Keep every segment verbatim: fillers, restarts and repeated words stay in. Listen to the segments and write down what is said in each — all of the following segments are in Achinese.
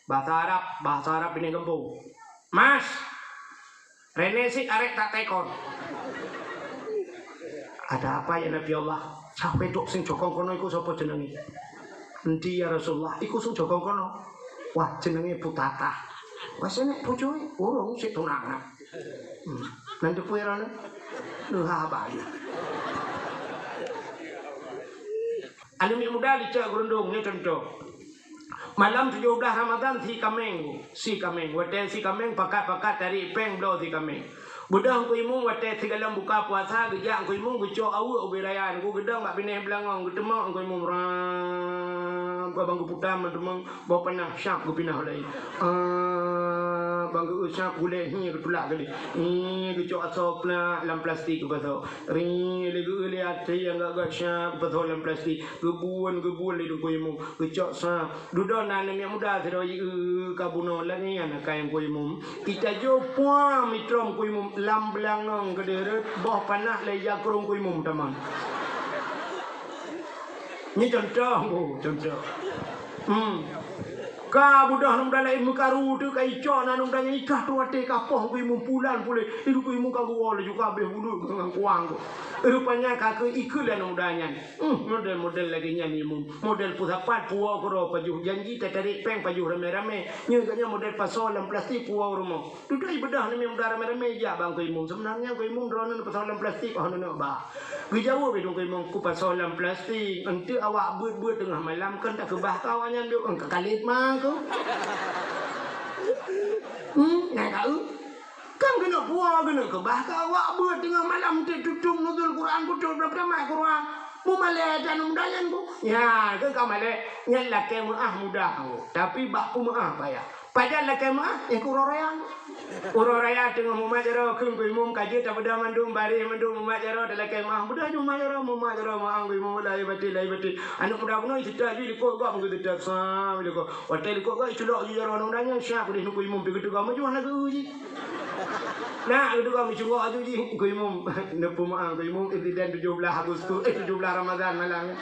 Bahasa Arab, bahasa Arab ini gempung. Mas, renesit arek tak tekon. Ada apa ya Nabi Allah? Siapa itu sing jokong kono iku sapa jenenge? Endi ya Rasulullah? Iku sing jokong kono. Wah, jenenge Putatah. Wah, sini pucui urung sik tunangan. Hmm. Nanti puirana. Nuha bali. Aneuk miet muda licek geurundong nyoe contoh. Malam tujoh blaih Ramadhan si kameng, si kameng. Watèe si kameng pakat-pakat tarék péng bloe si kameng. Beudôh Teungku Imum watèe sigohlom buka puasa geujak Teungku Imum geucok aweuek ubé raya Teungku geudong bak binéh beulangong geuteumok Teungku Imum ram ka bang geuputam teumong boh panah syap geupinah lé. Ah, bang geu syap gulé hi geutulak geuh. Hi geucok asoe plak lam plastik geupasoe. Ri lé geu lé até nyang gak-gak syap geupasoe lam plastik. Geubun, geubun lé Teungku Imum, geucok sa. Dudoe na aneuk miet muda sidroe jieu ka bunoe lagèe nyan akai Teungku Imum. Itajoh puang mitrom Teungku Imum lam beulangong keudeh rot boh panah lé jakrong Teungku Imum tamong. Nyoe contoh, Bu, contoh. Hmm. Ka beudôh aneuk muda laén meukaru teuh ka icok na aneuk muda nyan ikah tu até ka poh Teungku Imum pulan puléh. Teungku Imum ka geuwoe laju ka abéh bulut ngon kuang tu. Rupanya ka keu ikheun lé aneuk muda nyan. Hmm, model-model lagèe nyan Imum. Model peusapat puwoe keudroe pajoh janji tatarék péng pajoh ramé-ramé. Nyoe geuh nyan model pasoe lam plastik puwoe rumoh. Dudoe beudôh aneuk muda ramé-ramé jak bak Teungku Imum. Sebenarnya Teungku Imum droeneuh pasoe lam plastik oh neuneuk ba. Geujaweueb lé Teungku Imum, "Kupasoe lam plastik, eunteuk awak beuet-beuet teungoh malam kan takeubah keu awak nyan dok, ka kalét ma keu." Hmm, nyan ka eu. Kan keuneuk puwoe keuneuk keubah keu awak beuet teungoh malam teututueng nuzul Quran kutôb dalam tamat Quran. Mumalèe dan muda nyan ku. Ya, keu ka malèe nyan lakèe meu'ah muda ku. Tapi bak peumeu'ah payah. Pajan lakèe meu'ah, eh, keu uroe raya. Uroe raya teungoh mumat jaroe kheun Teungku Imum ka jeuet tabeudôh mandum bareh mandum mumat jaroe talakèe meu'ah. Beudôh jih mumat jaroe, mumat jaroe meu'ah Teungku Imum lahé baté, lahé baté. Aneuk muda bunoe seutôt jih likot gob meukeue seutôt sa likot. Watèe likot gob iculok jih jaroe aneuk muda nyan siap keudeh Teungku Imum pi geuteugoe meujuah na geu jih. Na geuteugoe meucungok aju jih Teungku Imum. Neupeu meu'ah Teungku Imum insiden tujoh blaih Agustus, eh, tujoh blaih Ramadhan malam nyan.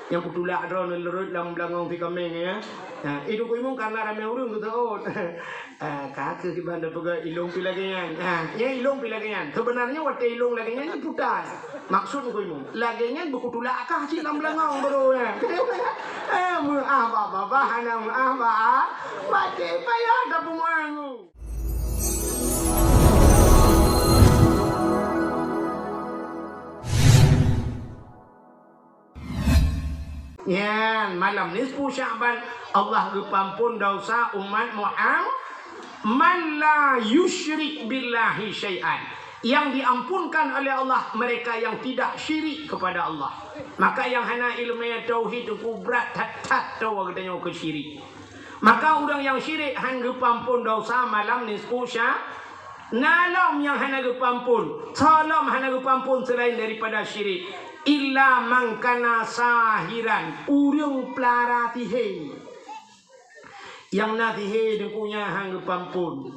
Nyang kutulak droeneuh lôn rot lam beulangong si kameng ya. Nah, Teungku Imum karena ramé ureueng geuteuôt. Ah, ka kheueh kiban tapeugah ilông pi lagèe nyan. Ah, nyan ilông pi lagèe nyan. Sebenarnya watèe ilông lagèe nyan nyan puta. Maksud Teungku Imum, lagèe nyan beukutulak kah cit lam beulangong baru nyan. Eh, meu'ah bak babah hana meu'ah bak, ah, baté payah tapeumeu'ah. Nyan, malam nisfu Sya'ban, Allah geupeuamphon desya umat Muhammad, "Man la yusyrik billahi syai'an." Yang diampunkan oleh Allah mereka yang tidak syirik kepada Allah. Maka yang hana ileumèe tauhid teungku brat that-that tawa geutanyoe keu syirik. Maka ureueng nyang syirik han geupeuamphon desya malam nisfu Sya-, Na lom nyang hana geupeuamphon, soe lom hana geupeuamphon seulaén daripada syirik, illa man kana sahiran, ureueng peulara sihé. Nyang na sihé teungku nyan han geupeuamphon.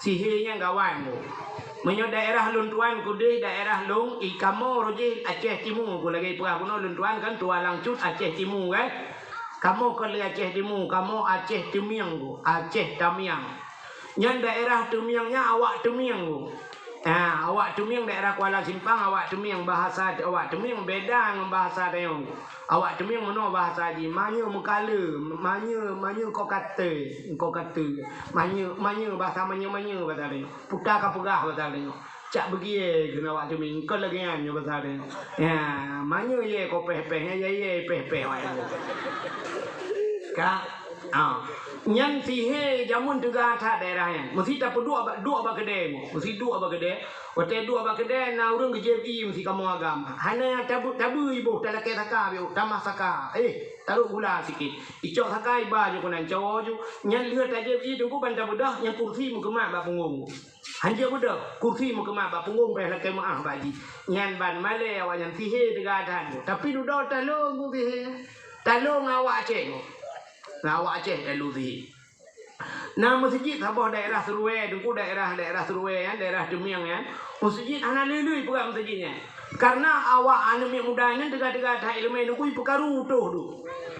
Sihé nyan gawat nyoe. Meunyoe daerah lôn tuan keudeh daerah lôn, i kamoe roh jih Aceh Timu, ku lagèe peugah bunoe lôn tuan kan tuan langsut Aceh Timu kan. Kamoe kon lé Aceh Timu, kamoe Aceh Teumieng ku, Aceh Tamiang. Nyan daerah Teumieng nyan awak Teumieng ku. Ha, awak Teumieng daerah Kuala Simpang, awak Teumieng bahasa awak Teumieng beda ngon bahasa tanyoe. Awak Teumieng meunoe bahasa jih, manyeue meukaleue, manyeue, manyeue ko kate, ko kate. Manyeue, manyeue bahasa manyeue-manyeue bahasa tanyoe. Puta ka peugah bahasa tanyoe. Cak beugie keunan awak Teumieng, kon lagèe nyan nyoe bahasa tanyoe. Ya, manyeue ye ko peh-peh, ya, ya, ye peh-peh awak nyan. Ka Ah, nyan sihé jameun teuga that daerah nyan. Meusi tapeuduek bak, duek bak keudè nyoe. Meusi duek bak keudè. Watèe duek bak keudè na ureueng geujieb ié meusi kamoe agam. Hana tabeue, tabeue iboh talakèe saka biôh, tamah saka. Eh, tarok gula sikit. Icok saka iba ju keunan cawo ju. Nyan lheueh tajieb ié teungku ban tabeudôh nyan kursi meukeumat bak punggong. Hanjeuet beudôh, kursi meukeumat bak punggong bèh lakèe meu'ah bak jih. Nyan ban malèe awak nyan sihé teuga that. Tapi dudoe talông ku sihé. Talông awak Aceh. Ngon awak Aceh lalu sihé. Na meuseujid saboh daerah Seruwe, teungku daerah, daerah Seruwe nyan, daerah Teumieng nyan. Meuseujid hana lé-lé peugah meuseujid nyan. Karena awak aneuk miet muda nyan teuga-teuga that ileumèe teungku ipeukaru toh tu.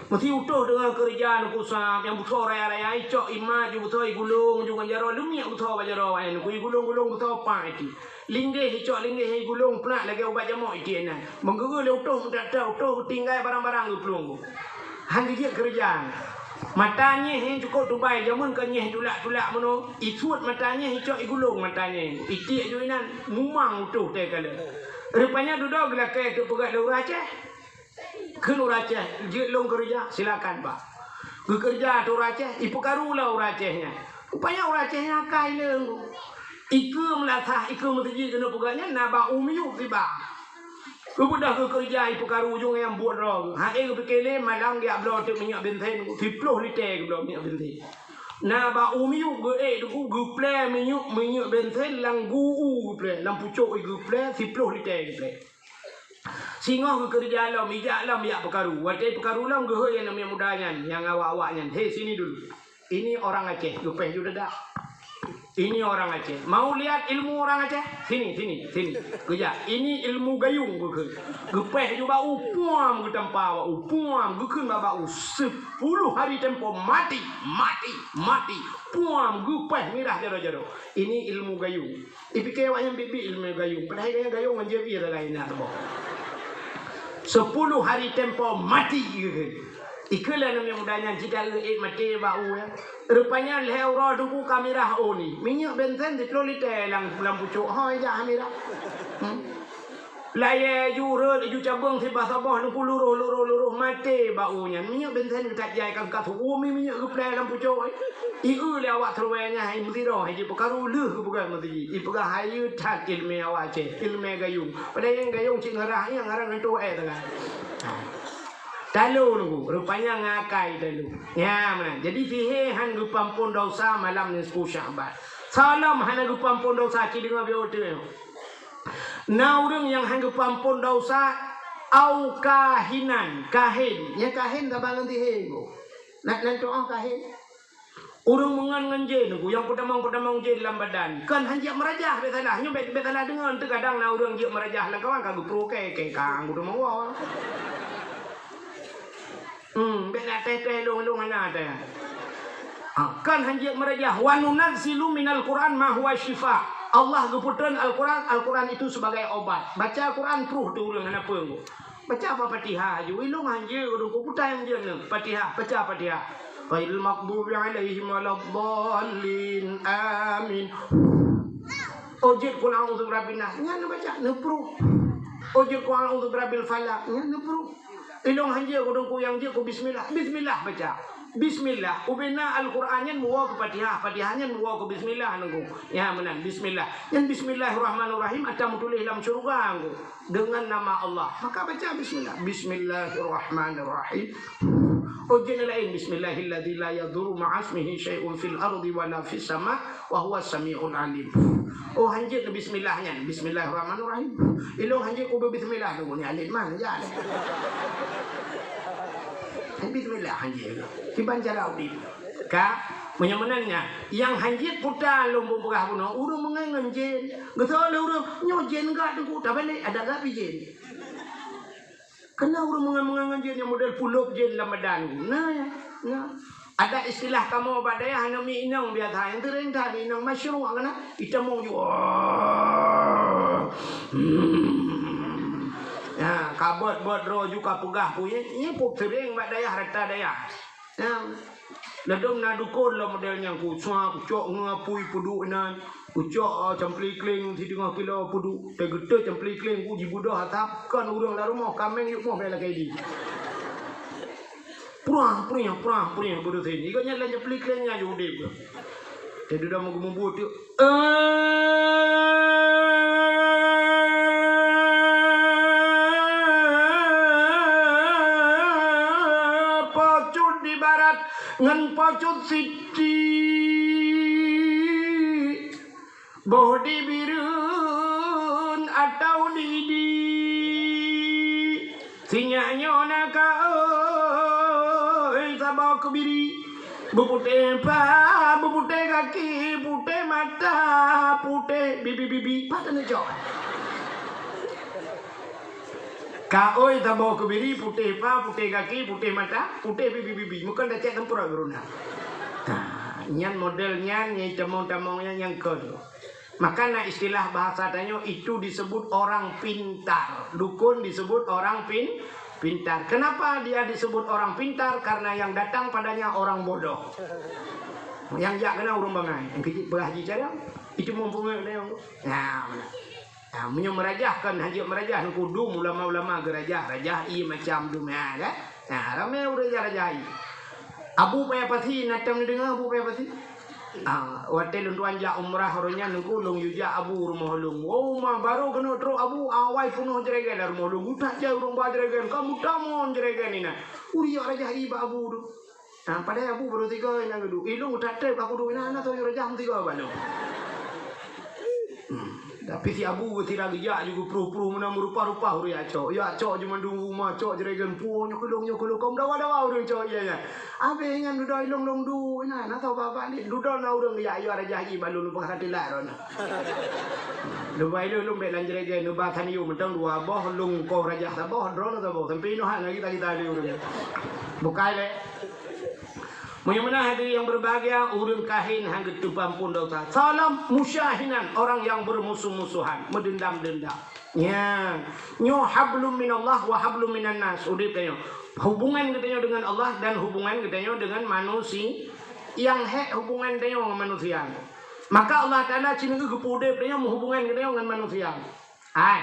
Meusti utoh deungon keureuja neukusab nyang beusoe raya-raya, icok imat ju beusoe igulong ju ngon jaroe, leumiek beusoe bak jaroe awaknyan, neukui gulong-gulong beusoe pah iti. Linggeh icok linggeh igulong plak lagèe ubat jamok iti inan. Meugeugeue lé utoh meutat-tat, utoh geutinggai barang-barang geuplueng. Han geujeuet keureuja. Mata nyeh nyang cukôp tubai, jameun ka nyeh tulak-tulak meunoe, isuet mata nyeh icok igulong mata nyeh. Itiek ju inan, mumang utoh teuh kalon. Rupanya dudoe geulakèe teupeugah lé ureueng Aceh. Kheun ureueng Aceh, "Jeuet lôn keureuja, silakan, Pak." Geukeureuja ateueh ureueng Aceh, ipeukaru lom ureueng Aceh nyan. Rupanya ureueng Aceh nyan akai lé. Ikeue meulasah, ikeue meuseujid keuneuk peugah nyan na bak u miyueb tiba. Geubeudôh geukeureuja ipeukaru ujong nyang buet droe. Hai geupike lé malam geujak bloe teuk minyeuk bensin, siploh lite geubloe minyeuk bensin. Na bak u miyueb geuék teuk geuplè minyeuk, minyeuk bensin lam gu u geuplè, lam pucok geuplè, siploh lite geuplè. Singoh geukeureuja lom, ijak lom jak peukaru. Watèe peukaru lom geuhôi aneuk muda nyan, nyang awak-awak nyan, "He, sini dulu. Ini orang Aceh," geupèh ju dadak. "Ini orang Aceh. Mau lihat ilmu orang Aceh? Sini, sini, sini." Geujak, "Ini ilmu gayung," geukheun. Geupèh ju bak u, puam, geutampa bak u, puam, geukheun bak, bak u, "Sepuluh hari tempo, mati, mati, mati." Puam, geupèh mirah jaroe-jaroe. "Ini ilmu gayung." Ipike awaknyan biet-biet ileumèe gayung, padahai gayung ngon jeuet ie sagai na teuboh. "Sepuluh hari tempo mati," geukheun. Ikeue lé aneuk muda nyan cit ék maté bak u nyan. Rupanya lhèe uroe teungku ka mirah u ni. Minyeuk bensin siploh lite lam, lam pucok, ho ijak ha mirah. Hmm. Layèe ju rhot, ju cabeueng sibah saboh, teungku luroh, luroh, luroh, maté bak u nyan. Minyeuk bensin geutat jai ka geukat, u mi minyeuk geuplè lam pucok. Ieu lé awak seuruwèe nyan hai meusidroe, hai jipeukaru lheueh geupeugah meuseujid. Ipeugah hai that ileumèe awak Aceh, ileumèe gayung. Padahai nyang gayung cit ngeurah, nyang ngeurah ngeuntoh èk teuka. Talo nunggu, rupanya ngakai talo. Nyan meunan. Jadi sihé han geupeuampôn desya malam nisfu Sya'ban. Soe lom hana geupeuampôn desya, ci deungö beu teuh. Na ureueng nyang han geupeuampôn desya, au kahinan, kahin. Nyang kahin saban ngon sihé, Bu. Na, nan tu'oh kahin. Ureueng meungon ngon jén, Bu, nyang peutamong-peutamong jén lam badan. Kon han jeuet meurajah, bèk salah. Nyoe bèk, bèk salah deungö, teuh kadang na ureueng jeuet meurajah lam kawan ka geupro kèe, kèe kang, bu teumeuwoe. Hmm, bèk na teh-teh lôn-lôn hana teh. Ha, kan hanjeuet meurajah, "Wa nunazzilu minal Qur'an ma huwa syifa." Allah geupeutrön Al-Qur'an, Al-Qur'an itu sebagai obat. Baca Al-Qur'an pruh teuh ureueng hana peue. Baca apa Fatihah aju, ilong hanjeuet ureueng ku putai hanjeuet neu. Fatihah, baca Fatihah. "Ghairil maghdubi alaihim waladdallin. Amin." Oh jeuet qul a'udzu birabbin nas, nyan neubaca, neupruh. Oh jeuet qul a'udzu birabbil falaq, nyan neupruh. Ilong hanjeuet ku dong ku nyang jeuet ku bismillah. Bismillah baca. Bismillah. Ubena Al-Qur'an nyan meuwoe ku Fatihah, Fatihah nyan meuwoe ku bismillah nunggu. Ya meunan bismillah. Nyan bismillahirrahmanirrahim ata meutuléh lam syeuruga nunggu. Dengan nama Allah. Maka baca bismillah. Bismillahirrahmanirrahim. Oh jeuet laén, "Bismillahilladzi la yadurru ma'asmihi syai'un fil ardi wa la fis sama wa huwas sami'ul alim." Oh hanjeuet bismillah nyan. Bismillahirrahmanirrahim. Ilong hanjeuet ku bismillah tu ni alim mah jan. Bismillah hanjeuet. Kiban cara udip. Ka meunyoe meunan nyan, nyang hanjeuet puta lom beupeugah bunoe ureueng meungai ngon jén. Geusoe lé ureueng nyoe jén gak tu tabalek ada gak bijén. Kena ureueng meungai-meungai ngon jén nyang model pulop jén lam badan. Nah, ya. Nah. Ada istilah kamoe bak dayah aneuk miet inong biasa. Nyang teuring that inong masyruq kena itamong ju. Hmm. Ya, ka bot-bot droe ju ka peugah ku ye. Ye pop sering bak dayah rata dayah. Ya. Ladom na dukon lom model nyang ku sua ku cok ngon apui peuduek inan. Kucok, ah, campli kling sideungoh kilo peuduek. Teugeutôt campli kling ku jibeudôh asap, kon ureueng lam rumoh, kaméng yue moh bèk lakèe di. Prah, prah, prah, prah, beudôh sini. Igoe nyan lam campli kling nyan yue udép. Teududoe meugeumeubuet tu. Eh, pocut di barat ngon pocut siti. Boh di Bireuen atawa di Idi. Sinyak nyoe na ka, oi, saboh keubiri. Beuputéh pa, beuputéh gaki, putéh mata, putéh bibi-bibi. Pat teuneuk cok. Ka oi saboh keubiri, putéh pa, putéh gaki, putéh mata, putéh bibi-bibi. Meukeun tacék sampoe guruna. Nah, nyan model nyan, nyang tamong-tamong nyan, nyang kon. Maka na istilah bahasa tanyoe, itu disebut orang pintar. Dukun disebut orang pin-, pintar. Kenapa dia disebut orang pintar? Karena yang datang padanya orang bodoh. Nyang jak keunan ureuëng bangai. Nyang keujiek peugah jih carông, itu mumpung tanyoe. Nah, meunan. Nah, meunyoe meurajah kan hana jeuet meurajah, nyan kudu ulama-ulama geurajah, rajah ié macam tu meunan, kan? Nah, ramé ureuëng jak rajah ié. Abu Paya Pasi, na tom neudeungoe Abu Paya Pasi? Ah, watée lôn tuan jak umrah uroe nyan, nungku lôn yue jak Abu rumoh lôn. Woe, ma barô keuneuk trok Abu, awai peunoh jregen lam rumoh lôn. Utak jai ureuëng ba jregen, ka meutamong jregen inan. Ureuëng jak rajah ié bak Abu tu. Ah, padahai Abu barô tiga inan geuduek. Ilôn utak treb ka kuduek inan, na soe yue rajah meusigoe bak lôn. Hmm. Tapi si Abu sira geujak ju geupruh-pruh meunan meurupa-rupa ureuëng jak cok. Jak cok ju mandum uma, cok jregen puwoe nyoe keu lôn, nyoe keu lôn, kon dawa-dawa ureuëng cok ié nyan. Abéh nyan dudoe ilôn lôn duek inan, na soe ba-ba ni dudoe na ureuëng jak yue rajah ié bak lôn, lôn peugah ka teulat droeneuh. Lôn ba ilôn, lôn bék lam jregen, lôn ba san yue mantong dua boh, lôn koh rajah saboh, droeneuh saboh, sampoe inoe han lagi tali-tali ureuëng. Bukai lé. Meunyoe meunan hadirin yang berbahagia, ureuëng kahin han geuteupeue amphon dosa. Salam musyahinan, orang yang bermusuh-musuhan, meudendam-dendam. Nya, nyoe hablum minallah wa hablum minan nas, udeb tanyoe. Hubungan geutanyoe dengan Allah dan hubungan geutanyoe dengan manusia. Nyang hék hubungan tanyoe ngon manusia. Maka Allah Taala cit geupeu udeb tanyoe meuhubungan geutanyoe ngon manusia. Hai.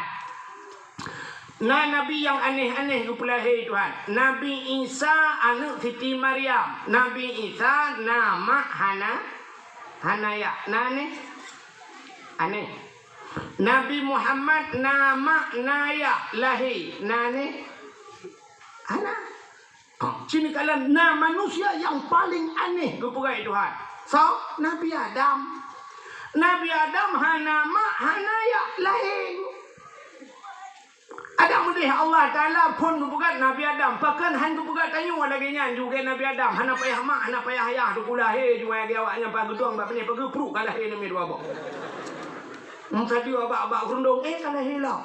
Na nabi nyang aneh-aneh geupeulahé Tuhan. Nabi Isa aneuëk Siti Maryam. Nabi Isa na mak hana, hana yah. Na aneh? Aneh. Nabi Muhammad na mak na yah lahé. Na aneh? Hana. Ha, sini kalian, na manusia nyang paléng aneh geupeugah Tuhan. Soe? Nabi Adam. Nabi Adam hana mak, hana yah lahé. Adak meudeh Allah Taala phon geupeugah Nabi Adam, pakon han geupeugah tanyoe lagée nyan, juga Nabi Adam hana payah mak, hana payah yah, teupeu lahé juga lagée awaknyan, pageudong bak pinéh, pageupruek ka lahé neumé dua boh. Meusadeue bak, bak rundong, eh, ka lahé lom.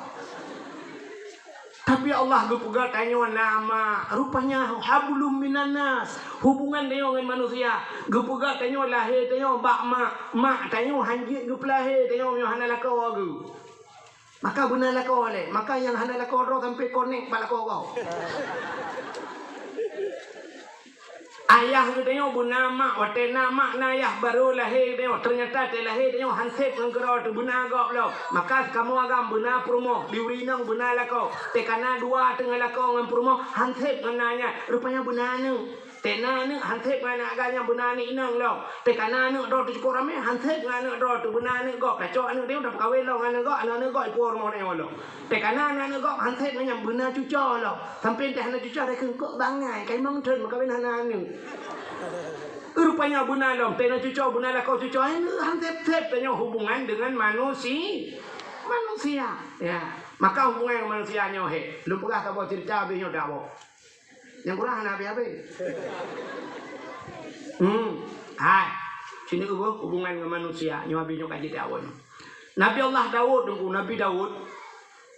Tapi Allah geupeugah tanyoe na mak, rupanya hablum minan nas, hubungan tanyoe ngon manusia. Geupeugah tanyoe lahé tanyoe bak mak, mak tanyoe han jeuet geupeulahé tanyoe meunyoe hana lakoe geuh. Maka beuna lakoe lé, maka nyang hana lakoe droe sampoe konek bak lakoe gob. Ayah geutanyoe beuna mak, watée na mak na ayah barô lahé geutanyoe, teunyata tée lahé tanyoe han sép ngon keudroe teuh beuna gob lom. Maka kamoe agam beuna peurumoh, di ureuëng inong beuna lakoe. Tée ka na dua teungoh lakoe ngon peurumoh, han sép ngon na nyan, rupanya beuna aneuëk. Tée na aneuëk han sép ngon aneuëk agam nyan beuna aneuëk inong lom. Tée ka na aneuëk droe teuh cukôp ramé, han sép ngon aneuëk droe teuh beuna aneuëk gob. Tacok aneuëk tanyoe tapeukawen lom ngon aneuëk gob, aneuëk-aneuëk gob ipuwoe rumoh tanyoe lom. Tée ka na aneuëk gob han sép ngon nyang beuna cucoe lom. Sampoe teuh hana cucoe, teuh kheun kok bangai, kai mang thon meukawen hana aneuëk. Rupanya beuna lom, teuh na cucoe, beuna lakoe cucoe, han sép-sép tanyoe hubungan dengan manusi-, manusia. Ya, maka hubungan dengan manusia nyoe hék. Lôn peugah saboh cerita habéh nyoe dak boh. Nyang kurang hana habéh-habéh. Hmm, hai. Sini hubung-, hubungan dengan manusia, nyoe habéh nyoe ka jeuet awon. Nabi Allah Daud, Teungku, Nabi Daud,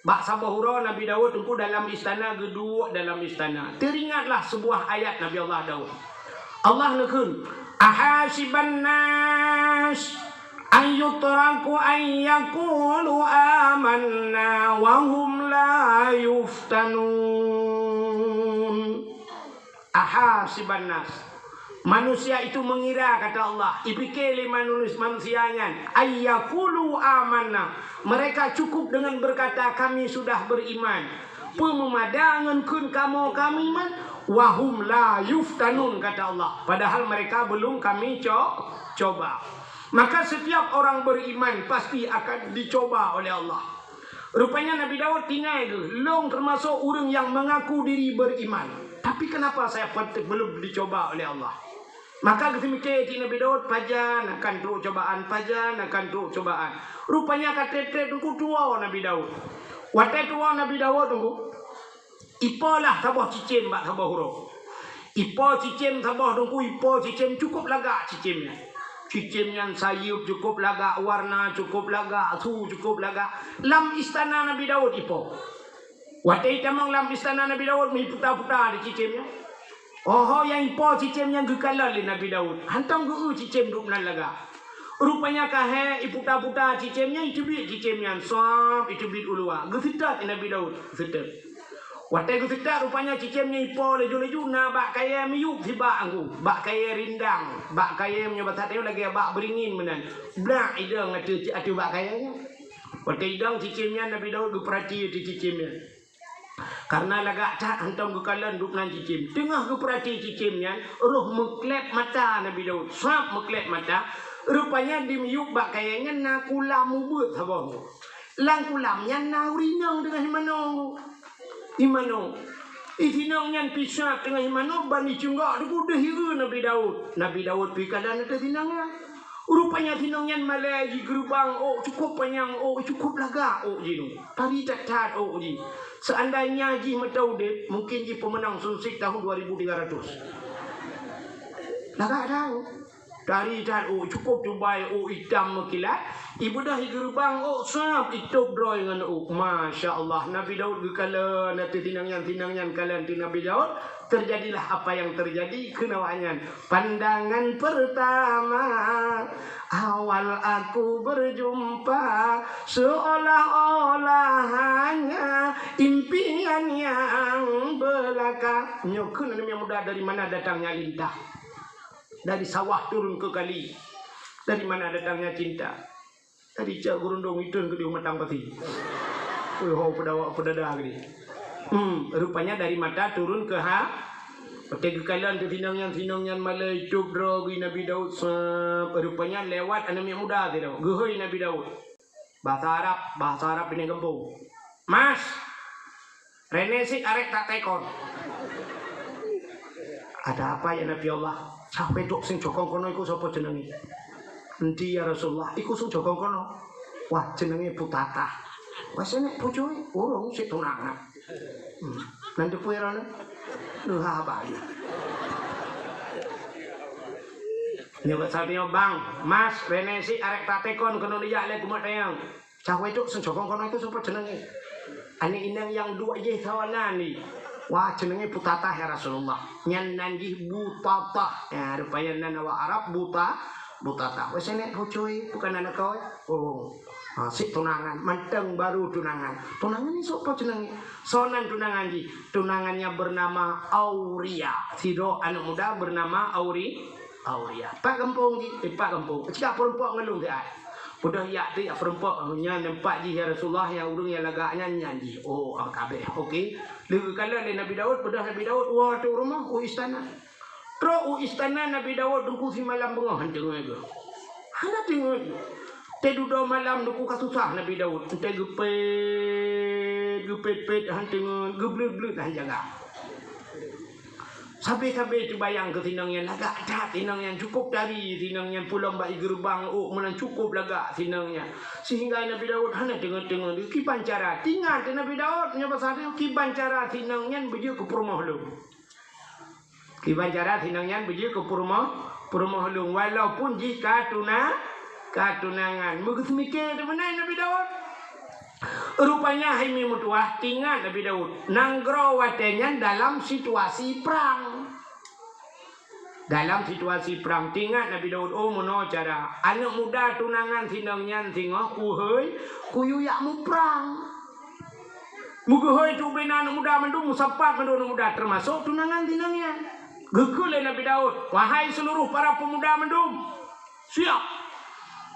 bak saboh uroe Nabi Daud, Teungku, dalam istana, geuduek dalam istana. Teuringatlah sebuah ayat Nabi Allah Daud. Allah neukheun, "Ahasiban nas an yutraku an yaqulu amanna wa hum la yuftanun." Ahasiban nas. Manusia itu mengira, kata Allah, ipike lé manus-, manusia nyan, ayyakulu amanna. Mereka cukup dengan berkata, "Kami sudah beriman." Peue meumada ngon kheun kamoe kami iman, "Wa hum la yuftanun," kata Allah. Padahal mereka belum kami co-, coba. Maka setiap orang beriman pasti akan dicoba oleh Allah. Rupanya Nabi Daud tinggai geuh, "Lôn teumasok ureuëng nyang mengaku diri beriman. Tapi kenapa saya pat-, belum dicoba oleh Allah?" Maka geuseumiké cit Nabi Daud, "Pajan akan trok cobaan, pajan akan trok cobaan." Rupanya ka treb-treb Teungku tuwoe Nabi Daud. Watée tuwoe Nabi Daud Teungku, ipo lah saboh cicém bak saboh uroe. Ipo cicém saboh Teungku, ipo cicém cukup lagak cicém nyan. Cicém nyan sayeuep cukup lagak, warna cukup lagak, su cukup lagak. Lam istana Nabi Daud ipo. Watée itamong lam istana Nabi Daud, meuiputa-puta di cicém nyan. Oho, nyang ipo cicém nyan geukalon lé Nabi Daud. Hantom geu-eu cicém duek nan lagak. Rupanya kahé iputa-puta cicém nyan, iteubiet cicém nyan, sop, iteubiet u luwa. Geuseutôt Nabi Daud, geuseutôt. Watée geuseutôt, rupanya cicém nyan ipo laju-laju na bak kayée miyueb sibak anggô, bak kayée rindang, bak kayée meunyoe basa tanyoe lagée bak beuringin meunan. Blak idong ateueh, ateueh bak kayée nyan. Watée idong cicém nyan, Nabi Daud geupeurati ateueh cicém nyan. Kareuna lagak that hantom geukalon duek nan cicém. Teungoh geupeurati cicém nyan, roh meukleb mata Nabi Daud. Sab meukleb mata, rupanya di miyueb bak kayée nyan na kulam ubeuet saboh. Lam kulam nyan na ureueng inong teungoh imanoe. Imanoe. Inong nyan pih sab teungoh imanoe, ban iceunggok teuk deuh ié Nabi Daud. Nabi Daud pih kalon ateueh inong nyan. Rupanya inong nyan malée jigeurubang ôk cukôp panyang, ôk cukôp lagak ôk jih nyoe. Tari that-that ôk jih. Seandainya jih meuteudeh, mungkin jih peumeunang Sunsit tahun dua ribu tiga ratus. Lagak that ôk. Tari that ôk cukôp cubai, ôk itam meukilat. Ibeudôh igeurubang ôk sab, itôb droe ngon ôk. Masya Allah, Nabi Daud geukalon ateueh inong nyan, inong nyan kalon ateueh Nabi Daud. Terjadilah apa yang terjadi keu awak nyan. Pandangan pertama, awal aku berjumpa, seolah-olah hanya impian yang belaka. Nyoe kheun aneuk muda, dari mana datangnya lintah? Dari sawah turun ke kali. Dari mana datangnya cinta? Tadi cak gurundong itun keudeh matang pati. Woi, ho peudawak peudada keudeh. Hmm, rupanya dari mata turun ke ha-, watée geukalon teuh inong nyan, inong nyan malée itôb droe geuh Nabi Daud, sab, rupanya lewat aneuk miet muda sidroe. Geuhôi Nabi Daud. Bahasa Arab, bahasa Arab binéh gampông. Mas, Rene sik arek tak tekon. Ada apa ya Nabi Allah? Sampai dok sing cokong kono iku sapa jenenge? Endi ya Rasulullah? Iku sing cokong kono. Wah, jenenge Putatah. Wes enek bojoe, urung sik tunangan. Hmm. Nanti puerane. Lu haba ya. Nyoba sadio bang, Mas, Rene sik arek tak tekon kono dijak lé kumat tayang. Cah wedok seuncokong kono itu sapa jenenge? Aneuk inong nyang duek jih sawan nan di. Wah, jenenge Putatah ya Rasulullah. Nyan nan jih Butatah. Ya, rupanya nan awak Arab Buta, Butatah. Wes enek bojoe, bukan aneuk kau. Oh. Ha, sik tunangan, manteng baru tunangan. Tunangan ni sapa jenenge? Sonan tunangan jih. Tunangannya bernama Auria. Sidroe aneuk muda bernama Auri, Auria. Pat gampông jih, eh, pat gampông. Cit ka peurumpok ngon lôn siat. Peudeuh yak teuh yak peurumpok nyan, nampak jih ya Rasulullah, nyang ureueng nyang lagak nyan, nyan jih. Oh, ah, kabeh. Oke. Lheueh geukalon lé Nabi Daud, peudeuh Nabi Daud, woe ateueh rumoh, u istana. Trok u istana Nabi Daud, teungku, simalam beungoh han teungeut geuh. Hana teungeut. Teududoe malam, teungku, ka susah Nabi Daud. Entah geupet, geupet-pet han teungeut, geubleut-bleut han jaga. Sabe-sabe teubayang keu sinong nyan, lagak that sinong nyan, cukôp tari sinong nyan, pulang bak igeurubang ôk meunan, cukôp lagak sinong nyan. Sehingga Nabi Daud hana teungeut-teungeut. Kiban cara, teuingat Nabi Daud, nyoe pasal kiban cara sinong nyan beujeuet keu peurumoh lôn. Kiban cara sinong nyan beujeuet keu peurumoh, peurumoh lôn, walaupun jih ka tuna-, ka tunangan. Meugeuseumiké teumeunan Nabi Daud. Rupanya hai mi meutuwah, teuingat Nabi Daud, nanggroe watée nyan dalam situasi prang. Dalam situasi prang, teuingat Nabi Daud, oh, meunoe cara, aneuk muda tunangan sinong nyan singoh kuhôi, kuyue yak muprang. Meugeuhôi teuk ubena aneuk muda mandum, meusapat mandum aneuk muda, teumasok tunangan sinong nyan. Geukheun lé Nabi Daud, "Wahai seuluruh para peumuda mandum, siap!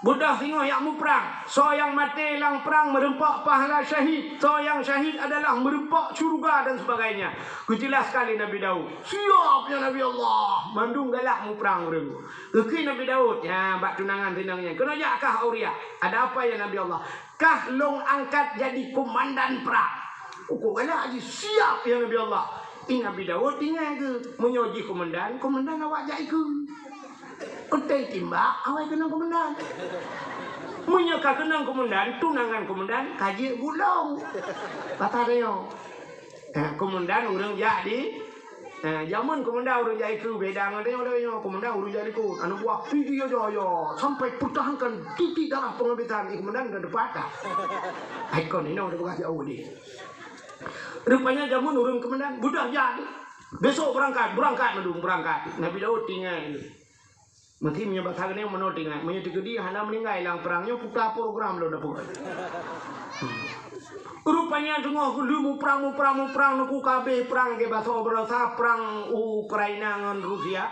Beudôh singoh yak muprang. Soe nyang maté lam prang meureumpok pahala syahid. Soe nyang syahid adalah meureumpok syeuruga," dan sebagainya. Geujelaskan lé Nabi Daud. "Siap, ya Nabi Allah!" Mandum galak muprang ureueng. Geukheun Nabi Daud, ya, bak tunangan sinong nyan, "Keunoe jak kah Auria." "Ada apa, ya Nabi Allah?" "Kah lôn angkat jadi komandan prang." Uku galak jih, "Siap, ya Nabi Allah." I Nabi Daud tinggai geuh, meunyoe jih komandan, komandan awak jak ikeue. Keutai timbak, awai keunong komandan. Meunyoe ka keunong komandan, tunangan komandan ka jeuet gulong. Bata deungoe. Eh, komandan ureueng jak di, eh, jameun komandan ureueng jak ikeue, beda ngon tanyoe, tanyoe komandan ureueng jak likot. Aneuk buah, "Tinggi aja, ya, sampai pertahankan titik darah penghabisan." Eh, komandan ka deupat dah. Ikon inoe deuh peugah jauh deh. Rupanya jameun ureuëng keumandan, beudôh jak. Besok beurangkat, beurangkat mandum, beurangkat. Nabi Daud tinggai. Meusti meunyoe basa keunoe meunoe tinggai. Meunyoe teukeudi hana meuninggai lam prang, nyoe puta program lôn dapur. Rupanya teungoh lheueh muprang, muprang, muprang, neuk ka abéh prang, lagée basa baroesa prang Ukraina ngon Rusia.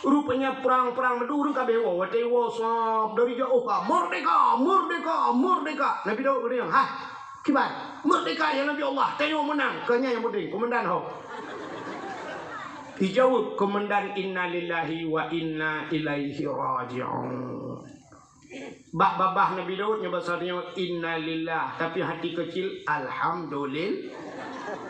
Rupanya prang, prang mandum ureuëng ka abéh woe, watée woe sab dari jauh ka, "Merdeka! Merdeka! Merdeka!" Nabi Daud geudong, "Hah? Kiban? Merdeka ya Nabi Allah, tanyoe meunang." Keu nyan nyang penting, komandan ho. Dijaweueb komandan, "Innalillahi wa inna ilaihi raji'un." Bak babah Nabi Daud nyoe basa nyoe innalillah, tapi hati kecil alhamdulillah.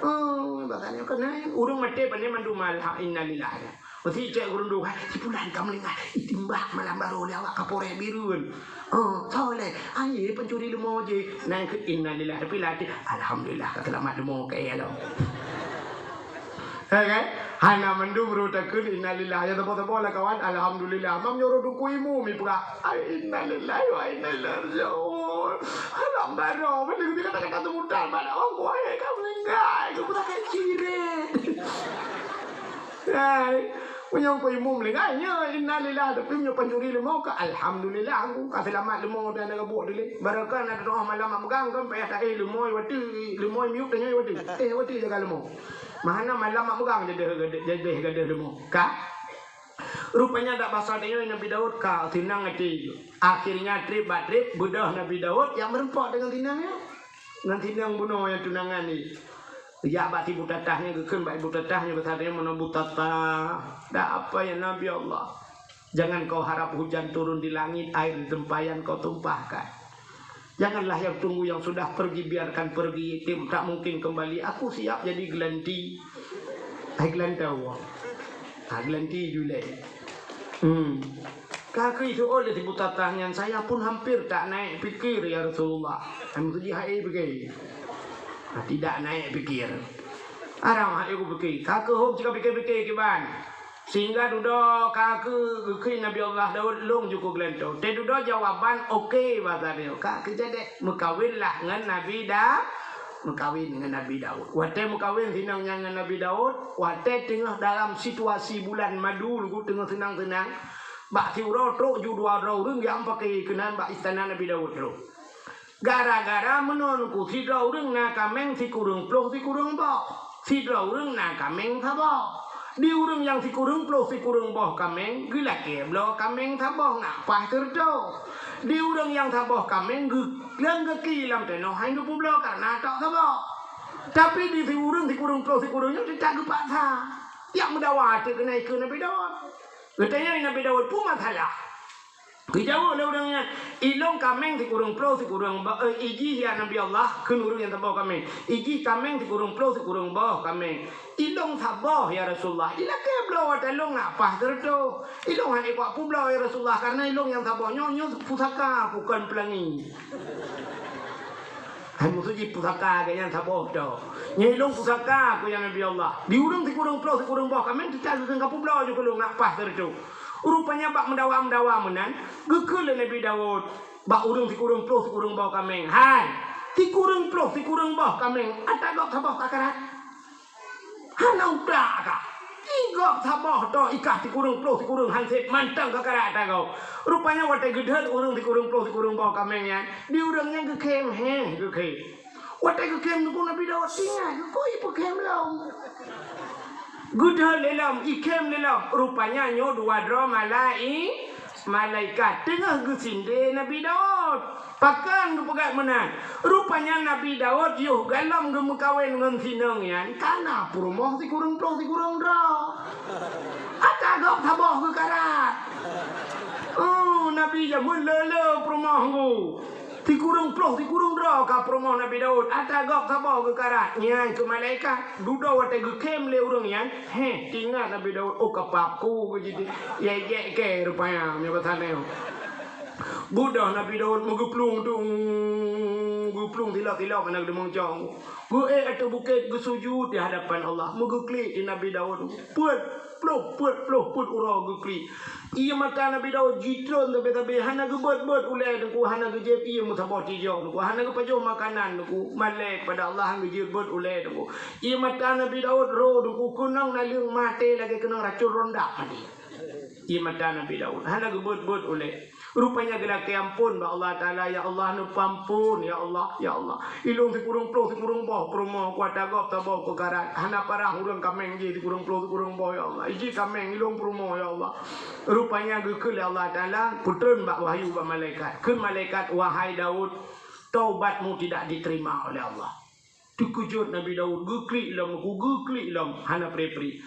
Oh, basa nyoe keunan ureuëng maté pane mandum alha-, innalillah. Meusti cek gurundu, "Hai, si pulan ka meuninggai, itimbak malam baroe lé awak kaporeh Bireuen. Oh, soleh, aye pencuri leumo jih." Nyan keu innalillah, tapi lam até, "Alhamdulillah, ka seulamat leumo keu ayah lom." Ya kan? Hana mandum rot takheun innalillah. Ya, teupeu-teupeu lah kawan, alhamdulillah. Mam nyoe rot duku imu mi peugah, "Ai, innalillahi wa inna ilaihi raji'un." Alam baro, betul kata-kata sebutan, pada orang kuai ka meuninggai, ka pusaka ciret. Hai, meunyoe ku imu meuninggai, nya innalillah, tapi meunyoe pencuri leumo ka alhamdulillah, aku ka seulamat leumo dan ada buet dilé. Barokah na teuh malam mak megang kan payah taéh leumo watée, leumo miut tanya watée. Eh, watée jaga leumo. Mahana malam mak megang jadeh, jadeh, jadeh leumo. Ka? Rupanya dak basa tanyoe Nabi Daud ka seunang até. Akhirnya treb bak treb beudôh Nabi Daud nyang meureumpok deungon sinang nyan. Ngon sinang bunoe nyang tunangan ni. Jak bak si butatah nyan geukheun bak ibu tatah nyan basa tanyoe meunoe butatah. Dak apa ya Nabi Allah. Jangan kau harap hujan turun di langit, air di tempayan kau tumpahkan. Janganlah yang tunggu yang sudah pergi, biarkan pergi, tim tak mungkin kembali. Aku siap jadi gelanti. Hai gelanti awak. Ha, gelanti julai. Hmm. Ka keu itu oleh ibu tatah nyan, saya pun hampir tak naik pikir, ya Rasulullah. Hai meusuji hai pikir. Ha, tidak naik pikir. Arang hai aku pikir. Ka keu hom cika pikir-pikir kiban. Sehingga dudoe ka keu geukheun Nabi Allah Daud lôn jukuk leuntô. Teududoe jawaban oke basa nyoe. Ka keu jadi meukawenlah ngon Nabi Da-, meukawen ngon Nabi Daud. Watée meukawen sinang nyan ngon Nabi Daud, watée teungoh dalam situasi bulan madu lugu teungoh seunang-seunang, bak siuroe trok ju dua droe ureuëng nyang pakai keunan bak istana Nabi Daud trok. Gara-gara meunoe ku sidroe ureuëng na kaméng sikureueng ploh sikureueng boh, sidroe ureuëng na kaméng saboh. Di ureuëng nyang sikureueng ploh sikureueng boh kaméng geulakée bloe kaméng saboh ngon paih seureutoh. Di ureuëng nyang saboh kaméng geu-, leueng geuki lam tanoh hai geupubloe kareuna tok saboh. Tapi di si ureuëng sikureueng ploh sikureueng nyoe teutab geupaksa. Jak meudawa teuk keunan ikeue Nabi Daud. Geutanyong Nabi Daud, "Peue masalah?" Geujaweueb lé ureuëng nyan, "Ilôn kaméng sikureueng ploh sikureueng boh, eh, ijih ya Nabi Allah," kheun ureuëng nyang saboh kaméng. "Ijih kaméng sikureueng ploh sikureueng boh kaméng. Ilôn saboh ya Rasulullah. Ilakée bloe watée lôn ngon paih seureutoh. Ilôn hana kuat publoe ya Rasulullah, kareuna ilôn nyang saboh nyoe, nyoe pusaka bukon peulangi." Hai meusuji pusaka geuh nyan saboh tho. Nyoe ilôn pusaka ku ya Nabi Allah. Di ureuëng sikureueng ploh sikureueng boh kaméng teutab geukheun ka publoe ju keu lôn ngon paih seureutoh. Rupanya bak meudawa-meudawa meunan, geukheun lé Nabi Daud bak ureuëng sikureueng ploh sikureueng boh kaméng, "Hai, sikureueng ploh sikureueng boh kaméng, ata gob saboh ka karat? Hana utak kah? Di gob saboh tho ikah sikureueng ploh sikureueng hansét mantong ka karat ata gob." Rupanya watée geudeuet ureuëng sikureueng ploh sikureueng boh kaméng nyan, di ureuëng nyan geukhém, heh, geukhém. Watée geukhém nunggu Nabi Daud tinggai, geukui peukhém lom. Geudeuet lé lom, ikhém lé lom. Rupanya nyoe dua droe malai-, malaikat teungoh geusindé Nabi Daud. Pakon geupeugah meunan? Rupanya Nabi Daud yoh galom geumeukawen ngon sinong nyan, kana peurumoh sikureueng ploh sikureueng droe. Ata gob saboh geukarat. Oh, Nabi jameun le-le peurumoh nggu. Sikureueng ploh sikureueng droe ka peurumoh Nabi Daud, ata gob saboh geukarat. Nyan keu malaikat, dudoe watée geukhém lé ureuëng nyan, heh, teuingat Nabi Daud, oh, ka paku keu jih, ya jek kée rupanya, meunyoe basa nyoe. Beudôh Nabi Daud meugeuplueng tu, geuplueng tilok-tilok hana geudeungoe cong. Geuék ateueh bukét geusujut di hadapan Allah, meugeuklik di Nabi Daud. Peuet ploh, peuet ploh, peuet uroe geuklik. Ié mata Nabi Daud jitreun sabe-sabe, hana geubeuet-beuet ulée Teungku, hana geujieb ié meusaboh tijok Teungku, hana geupajoh makanan Teungku, malée keupada Allah hana geujieb-beuet ulée Teungku. Ié mata Nabi Daud roh Teungku keunong naleueng maté lagée keunong racun rondak maté. Ié mata Nabi Daud hana geubeuet-beuet ulée. Rupanya geulakée amphon bak Allah Taala, "Ya Allah, neupeuamphon, ya Allah, ya Allah. Ilôn sikureueng ploh sikureueng boh peurumoh kuat tagôb saboh keukarat, hana parah ureuëng kaméng jih sikureueng ploh sikureueng boh, ya Allah. Iji kaméng ilôn peurumoh, ya Allah." Rupanya geukheun lé Allah Taala, peutreun bak wahyu bak malaikat. Kheun malaikat, "Wahai Daud, taubatmu tidak diterima oleh Allah." Teukeujot Nabi Daud, geuklik lom, ku geuklik lom, hana pri-pri.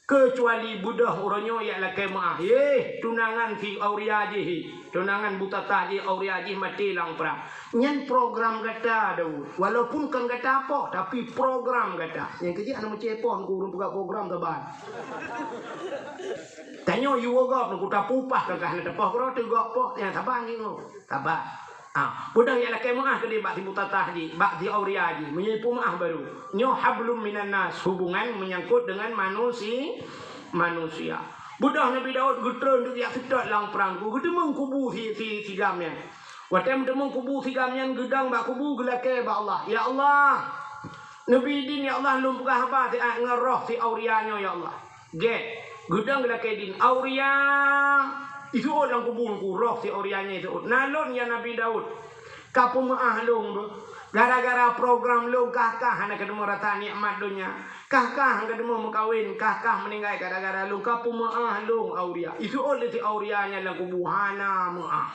Keucuali beudôh uroe nyoe jak lakée meuáh. Yeh, tunangan si Auria jih, tunangan Butatah jih, Auria jih maté lam prang. Nyan program gata, Daud. Walaupun kon gata poh, tapi program gata. Nyang keujih hana meucépoh ku ureuëng peugah program saban. Tanyoe yue gob ku tapupah ka hana tapoh keudroe teuh gob poh, nyang saban nyoe. Saban. Ah, beudôh jak lakée meuáh keudeh bak si Butatah jih, bak si Auria jih, meunyoe ipeumeuáh barô. Nyoe hablum minan nas, hubungan menyangkut dengan manusi-, manusia. Beudôh Nabi Daud geutreun duek jak seutôt lam prang ku, geuteumeung kubu si, si, si gam nyan. Watée meuteumeung kubu si gam nyan geudong bak kubu geulakée bak Allah, "Ya Allah, neubi idin ya Allah lôn peugah haba siat ngon roh si Auria nyoe ya Allah." Gét, geudong geulakée idin, Auria iseuôt lam kubu ku, roh si Auria nyan iseuôt. Na lôn ya Nabi Daud, ka peumeuáh lôn beuh. Gara-gara program lôn kah-kah hana kadeungoe rasa nikmat donya. Kah-kah hana kadeungoe meukawen, kah-kah meuninggai gara-gara lôn, ka peumeuáh lôn Auria. Iseuôt lé si Auria nyan lam kubu hana meuáh.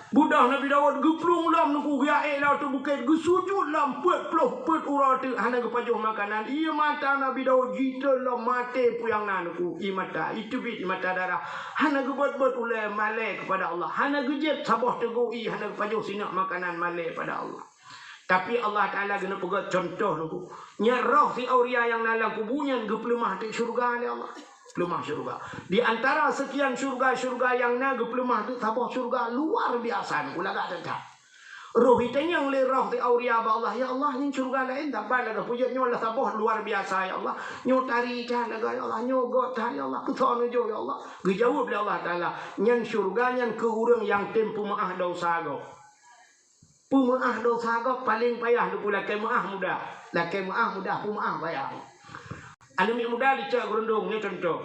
Beudôh Nabi Daud geuplueng lom Teungku, geujak ék lam ateueh bukét, geusujut lam peuet ploh peuet uroe teuk hana geupajoh makanan. Ié mata Nabi Daud jitreun lom maté peue nyang na Teungku. Ié mata, iteubiet ié mata darah. Hana geubeuet-beuet ulée malée keupada Allah. Hana geujieb saboh teugô ié, hana geupajoh singoh makanan malée keupada Allah. Tapi Allah Taala geuneuk peugét cuntoh Teungku. Nyan roh si Auria nyang na lam kubu nyan geupeuleumah teuk syeuruga lé Allah. Leumah syeuruga. Di antara seukian syeuruga-syeuruga nyang na geupeuleumah teuk saboh syeuruga luar biasa Teungku, lagak that-that. Roh itanyong lé roh si Auria bak Allah, "Ya Allah, nyan syeuruga laén saban lagak peujeuet nyoe lah saboh luar biasa ya Allah. Nyoe tari that lagak ya Allah, nyoe göt that ya Allah, keusoe neujok ya Allah." Geujaweueb lé Allah Taala, "Nyan syeuruga nyan keu ureuëng nyang tem peumeuáh desya gob." Peumeuáh desya gob paleng payah Teungku, lakée meuáh mudah. Lakée meuáh mudah, peumeuáh payah. Aneuk miet muda licok geurundong, nyoe cuntoh.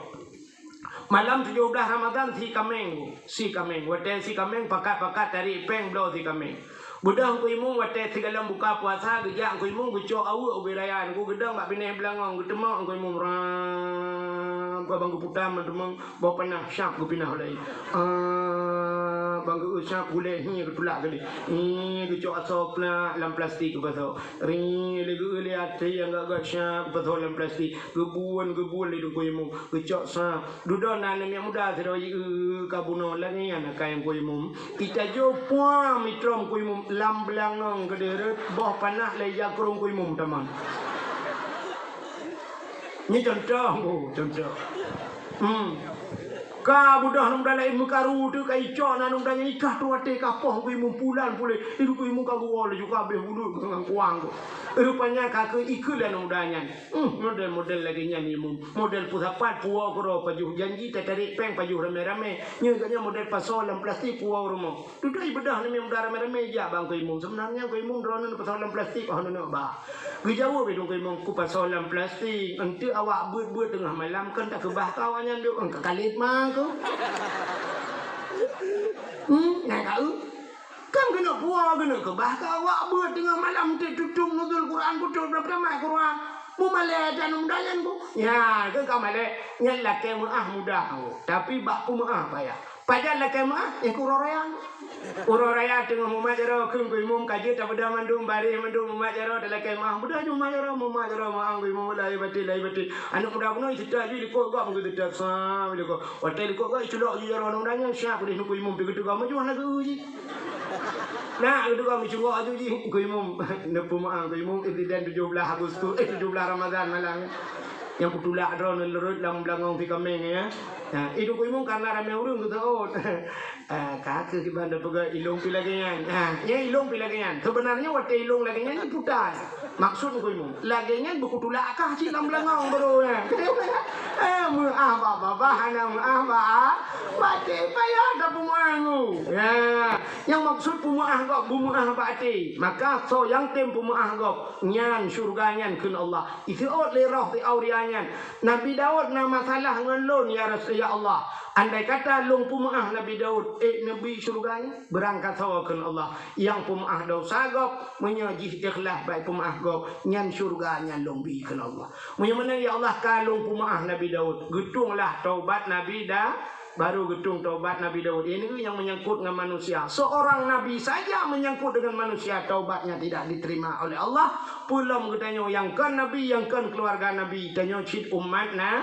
Malam tujoh blaih Ramadhan si kaméng, si kaméng. Watée si kaméng pakat-pakat tarék péng bloe si kaméng. Beudôh Teungku Imum watée sigohlom buka puasa geujak Teungku Imum geucok aweuek ubé raya Teungku, geudong bak binéh beulangong, geuteumok Teungku Imum, ram, ka ban geuputa meuteumong. Boh panah syap geupinah ulée. Ah, ban geu-eu syap gulée hi geutulak keudeh. Hi geucok asoe plak lam plastik geupasoe. Ri lé geu-eu lé até nyang gak-gak syap geupasoe lam plastik. Geubuon, geubuon lé Teungku Imum. Geucok syap. Dudoe na aneuk miet muda sidroe jieu ka bunoe lagée nyan akai Teungku Imum. Itajoh puam itrom Teungku Imum lam beulangong keudeh rot boh panah lé jakrong Teungku Imum tamong. Nyoe cuntoh, bu, cuntoh. Hmm. Ka beudôh aneuk muda laén meukaru teuk ka icok na aneuk muda nyan ikah tu até ka poh Teungku Imum pulan puléh. Teungku Imum ka geuwoe laju ka abéh bulut ngon kuang tu. Rupanya ka keu ikheun lé aneuk muda nyan. Hmm, model-model lagée nyan Imum. Model peusapat puwoe keudroe pajoh janji tatarék péng pajoh ramé-ramé. Nyoe geuh nyan model pasoe lam plastik puwoe rumoh. Dudoe beudôh aneuk muda ramé-ramé jak bak Teungku Imum. Seubeunarnya Teungku Imum droeneuh pasoe lam plastik, oh, neuneuk ba. Geujaweueb lé Teungku Imum, "Kupasoe lam plastik, eunteuk awak beuet-beuet teungoh malam, kon takeubah keu awak nyan duek, ka kalét ma keu." Hmm, nyan ka eu. Kan keuneuk puwoe, keuneuk keubah keu awak beuet teungoh malam, eunteuk tutong nuzul Quran, kutôb lam tamat Quran. Mumalée dan mudayan bu. Nya, keu ka malée, nyan lakée meuáh mudah. Tapi bak peumeuáh payah. Pajan lakée meuáh, eh, keu uroe raya. Uroe raya teungoh mumat jaroe, kheun Teungku Imum ka jeuet tapeugah mandum, baréh mandum mumat jaroe, talakée meuáh. Beudôh jih mumat jaroe, mumat jaroe, meuáh Teungku Imum, lahé batin, lahé batin. Aneuk muda bunoe seutôt jih likot gob, meugeuteutab sa likot. Watée likot gob, iculok jih jaroe aneuk muda nyan, syah keudeh Teungku Imum, pih geuteugoe meujuah na geu jih. Na, geuteugoe meucungok aju jih, Teungku Imum. Neupeumeuáh Teungku Imum, insiden tujoh blaih Agustus, eh, tujoh blaih Ramadhan malam. Nyang kutulak droeneuh leureut lam beulangong si kaméng, ya. Ha, i Teungku Imum karena ramé ureuëng geuseuôt. Ah, ka kheueh kiban tapeugah ilong pih lagée nyan. Ha, ya ilong pih lagée nyan. Sebenarnya watée ilong lagée nyan diputar. Maksud Teungku Imum, lagée nyan beukutulak kah cit lam beulangong baru, ya. Eh, meuáh bak babah, hana meuáh bak a-, bak até, payah tapeumeuáh. Ya, nyang maksud peumeuáh gob, beumeuáh bak até. Maka soe nyang tem peumeuáh gob, nyan syeuruga nyan kheun Allah. Iseuôt lé roh si Auria nyan, "Nabi Daud na masalah ngon lôn, ya Rasul, ya Allah. Andai kata lôn peumeuáh Nabi Daud, ék neubi syeuruga nyan?" Beurangkasoe kheun Allah, nyang peumeuáh desya gob, meunyoe jih ikhlaih bak peumeuáh gob, nyan syeuruga nyan lôn bi kheun Allah. Meunyoe meunan, ya Allah, ka lôn peumeuáh Nabi Daud, geutunglah taubat Nabi Da-, Baru geutong taubat Nabi Daud. Ini nyang menyangkut dengan manusia. Seorang nabi saja menyangkut dengan manusia, taubatnya tidak diterima oleh Allah. Peulom geutanyoe nyang kon nabi, nyang kon keluarga nabi, tanyoe cit umat na,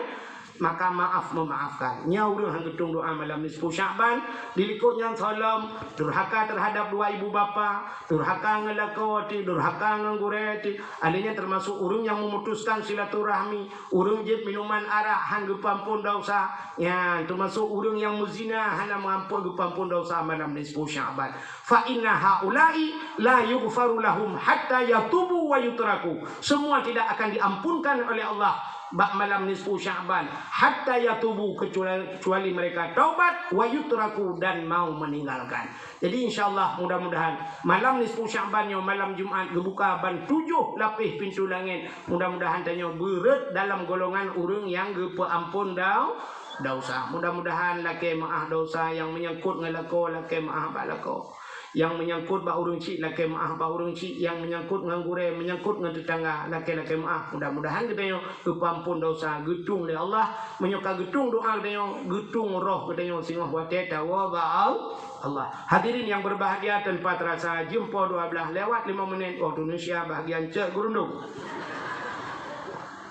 maka maaf memaafkan. Nyoe ureuëng han geutong doa malam nisfu Sya'ban, di likot nyang solom, durhaka terhadap dua ibu bapa, durhaka ngon lakoe ti, durhaka ngon gurée ti. Ahli nyan termasuk ureuëng nyang memutuskan silaturahmi, ureuëng jeuet minuman arak han geupeuampon desya, nyan termasuk ureuëng nyang meuzina hana meuampon geupeuampon desya malam nisfu Sya'ban. Fa inna haula'i la yughfaru lahum hatta yatubu wa yutraku. Semua tidak akan diampunkan oleh Allah bak malam nisfu Sya'ban hatta yatubu, kecuali, kecuali mereka taubat, wa yutraku, dan mau meninggalkan. Jadi, insya Allah, mudah-mudahan malam nisfu Sya'ban nyoe, malam Jumat, geubuka ban tujoh lapéh pintoe langét. Mudah-mudahan tanyoe beureuet dalam golongan ureuëng nyang geupeuampon dau-, desya. Mudah-mudahan lakée meuáh desya nyang menyangkut ngon lakoe, lakée meuáh bak lakoe. Nyang menyangkut bak ureuëng chik, lakée meuáh bak ureuëng chik. Nyang menyangkut ngon gurée, menyangkut ngon teutangga, lakée-lakée meuáh. Mudah-mudahan geutanyoe geupeuampon desya, geutung lé Allah. Meunyoe ka geutung doa geutanyoe, geutung roh geutanyoe singoh watée tawoe bak Al-, Allah. Hadirin yang berbahagia, tanpa terasa jeuem poh dua belas lewat lima menit waktu Indonesia bahagian cek gurundong.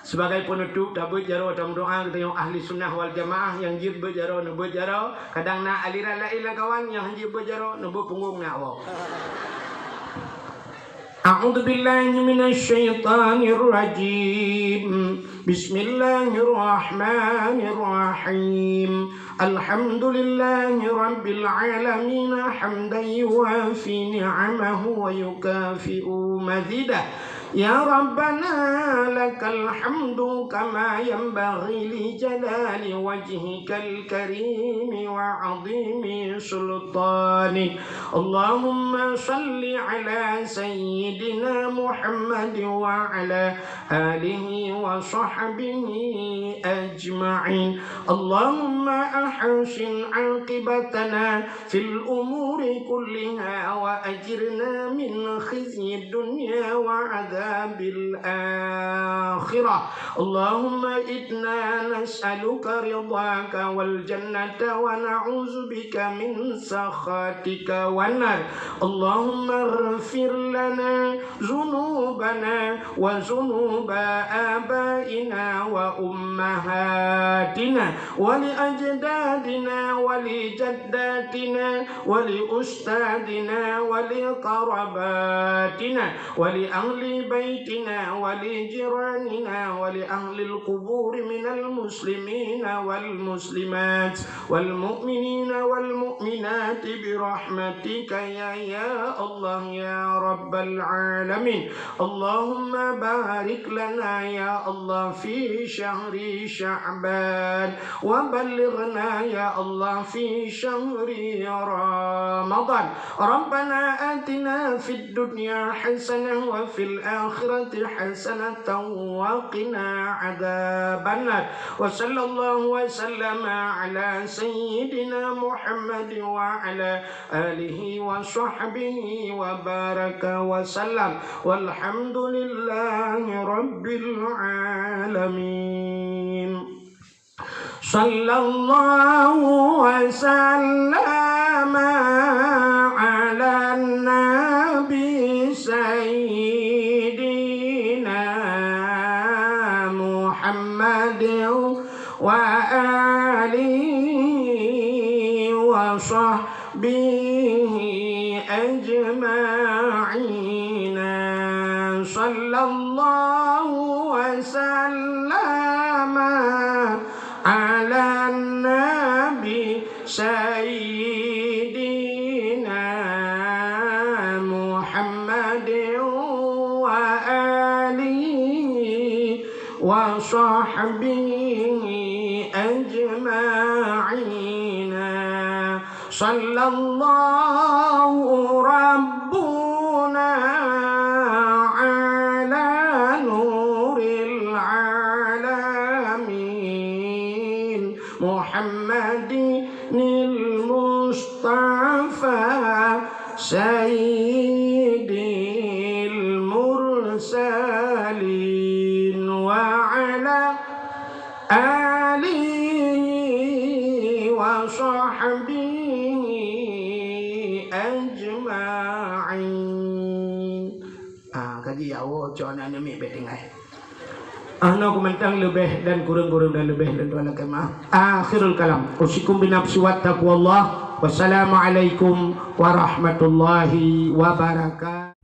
Sebagai penutup, tabeuet jaroe tameudoa geutanyoe ahli sunnah wal jamaah nyang jeuet beuet jaroe, neubeuet jaroe. Kadang na aliran laén lam kawan nyang han jeuet beuet jaroe, neubeuet punggong na woe. A'udzubillahi minasyaitonirrajim. Bismillahirrahmanirrahim. Alhamdulillahi rabbil alamin, hamdan yuwafi ni'amahu wa yukafi'u mazidah. Ya Rabbana, lakal hamdu kama yanbaghi li jalali wajhikal karimi wa 'azimi sultanik. Allahumma salli ala sayyidina Muhammad wa ala alihi wa sahbihi ajma'in. Allahumma ahsin aqibatana fil umuri kulliha wa ajirna min khizyid dunya wa adzabil akhirah. Allahumma inna nas'aluka ridhaka wal jannata wa na'udzubika min sakhatika wan nar. Allahumma ighfir lana ذنوبنا وذنوب آبائنا وأمهاتنا ولأجدادنا ولجداتنا ولأستاذنا ولقراباتنا ولأهل بيتنا ولجيراننا ولأهل القبور من المسلمين والمسلمات والمؤمنين والمؤمنات برحمتك يا، يا الله يا رب العالمين. اللهم بارك لنا يا الله في شهر شعبان، وبلغنا يا الله في شهر رمضان. ربنا آتنا في الدنيا حسنة وفي الآخرة حسنة وقنا عذاب النار. وصلى الله وسلم على سيدنا محمد وعلى آله وصحبه وبارك وسلم. والحمد لله رب العالمين. صلى الله وسلم على النبي سيدنا محمد وآله وصحبه أجمعين. صلى الله وسلم سيدنا محمد وآله وصحبه أجمعين. صلى الله ربنا على نور العالمين محمد المصطفى سيد المرسلين وعلى آله وصحبه أجمعين. Ah, kaji ya Allah, cok aneuk miet bèk tinggai. Anoe kumentang leubeh dan kureueng-kureueng dan leubeh lôn tuan lakèe maaf. Akhirul kalam. Usikum binafsi wa taqwallah. Wassalamualaikum warahmatullahi wabarakatuh.